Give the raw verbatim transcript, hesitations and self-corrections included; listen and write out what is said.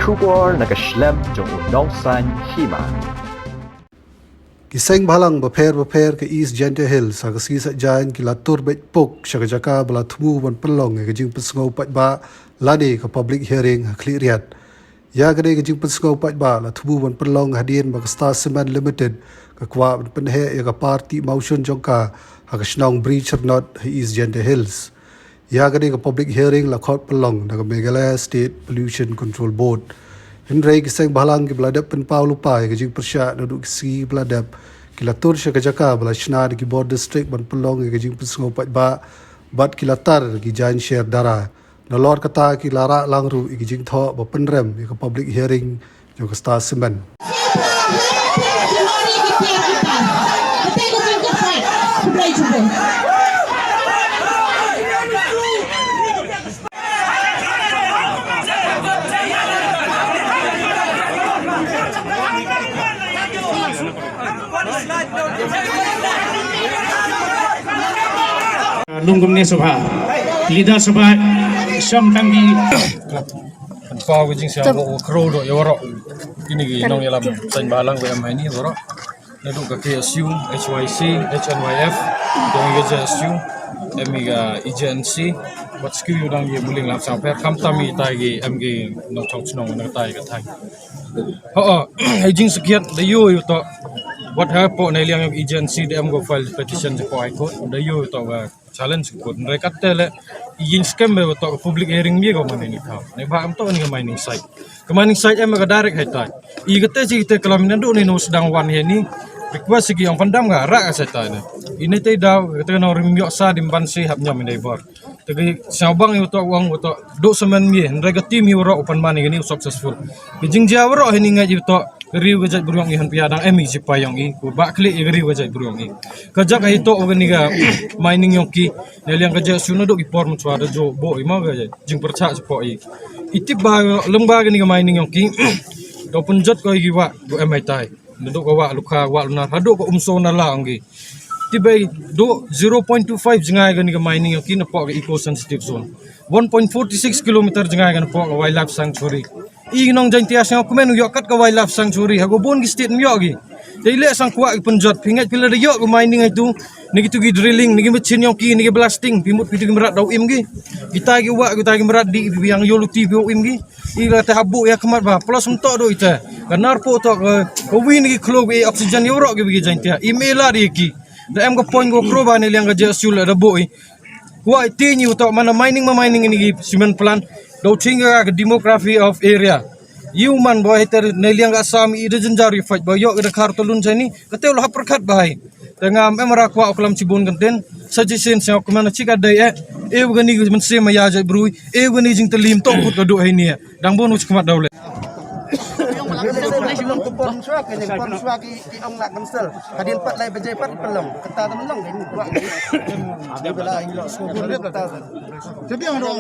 Khubor na ka shlem jong u nongsan hima. Ki seng bhalang bapher bapher ka East Jaintia Hills ha ka sngi Saitjaiñ ki la tur beit puk sha ka jaka ba la thmu ban pynlong ïa ka jingpynsngew paidbah lane ka public hearing ha Khliehriat. Ïa kane ka jingpynsngew paidbah la thmu ban pynlong hadien ba ka Star Cement Limited ka kwah ban pynheh ïa ka party mawshun jong ka ha ka shnong Bri Chyrnot ha East Jaintia Hills. Ïa kane ka public hearing la khot pynlong da ka Meghalaya State Pollution Control Board. Hynrei ki seng bhalang kiba la dep pynpaw lypa ïa ka jingpyrshah naduh ki sngi ba la dep ki la tur sha ka jaka ba la shna da ki bor district ban pynlong ïa ka jingpynsngew paidbah bad ki la tar ki jaiñ sher dara. Nalor kata ki la rah lang ruh ïa ki jingthoh ba pynrem ïa ka public hearing jong ka Star Cement. Lung kumne sabha. Leader sabha, shong tang ki. Kan paw ka jingsngew ba u kro do ïa waroh. Kine ki nongïalam seng bhalang ba em ha ini waroh. Naduh ka K S U, H Y C, H N Y F, dang ka J S U, em ka E J N C, wat skiew ïa u dang ïa muling lam sang pher, khamtam ïa tai ki em ki nongchong chnong na tai ka thaiñ. Ho, ho, ha jingsakhiat da ïoh ïa u to. Wat hapoh na liang E J N C da em ko file petition hapoh High Court, da ïoh ïa u to ka challenge ka court. Hynrei katte leh, i ïing skhem ba u to ka public hearing mi ko mane ni thaw. Ne ba em to ni ka mining site. Ka mining site em ka direct ha tai. I kate chi kate klam naduh ni no sdang wan he ni. Request ki ong pyndam ka rah ka site ne. Ine te daw kate no rim ïoh sa dim ban si hap ñiam ine bor. Te ki sñiaw bang ïa u to u ong u to duh semen mi, hynrei ka team ïa u rah u pynman ïa kani u successful. Ka jingjia u rah ha ini nga ïa u to ka riew ka jaitbru yong i, hynrei dang em i sipai yong i, u bah khlieh ïa ka riew ka jaitbru yong i. Ka jaka ïa u to u kani ka mining yong ki, na liang ka J S U naduh ki por mynshwa da ju buh i ma ka jingpyrshah shapoh i. I tip ba long ba kani ka mining yong ki, da u pynjot ko ïa ki wah, u em ha tai. Naduh ka wah Lukha, wah Lunar, haduh ka Umso Nala ong ki. Te ba i duh zero point two five jngai kani ka mining yong ki napoh ka eco sensitive zone. One point four six kilometer jngai ka napoh ka wildlife sanctuary. I nong Jaintia sñiaw kmen u ïoh kat ka wildlife sanctuary, ha ka bun ki state ym ïoh ki. Te i leh sang kwah ki pynjot, phi ngeit phi la da ïoh ka mining ha itu, na kitu ki drilling, na ki machine yong ki, na ki blasting, phi mut phi tu ki mrad da u im ki. Kita ki wah, kita ki mrad dih, phi biang ïoh luti phi u im ki. I la te habu ïa khmat ba, plus mynta duh ita. Ka nar po to ka, ka wi ni ki khloo ki oxygen ïa u rah ki ba ki Jaintia. I me la di ki. Da em ka point ko kro ba ne liang ka J S U la da buh i. Kwah i ti ni u to mana mining ma mining ni ki cement plant. Da u ching ka demography of area. I u man ba hiter ne liang ka Assam i da jynjar i fight ba ïoh ka da khar talun chani. Ka te u la hap pyrkhat ba hai. Te ngam em ra kwah u klam chibun kan ten. Suggestion sñiaw kmen chi ka dei eh. E u kani ka mynsiem ïa jaitbru. E u kani jingtylli ym to kut ka duh hai ni. Dang bun u chi khmat daw le. Por shuwa ki, ki ong la cancel. Hadien pat lai baje pat pynlong. Kata tam long. Dia bela ilo. Sebiang dong.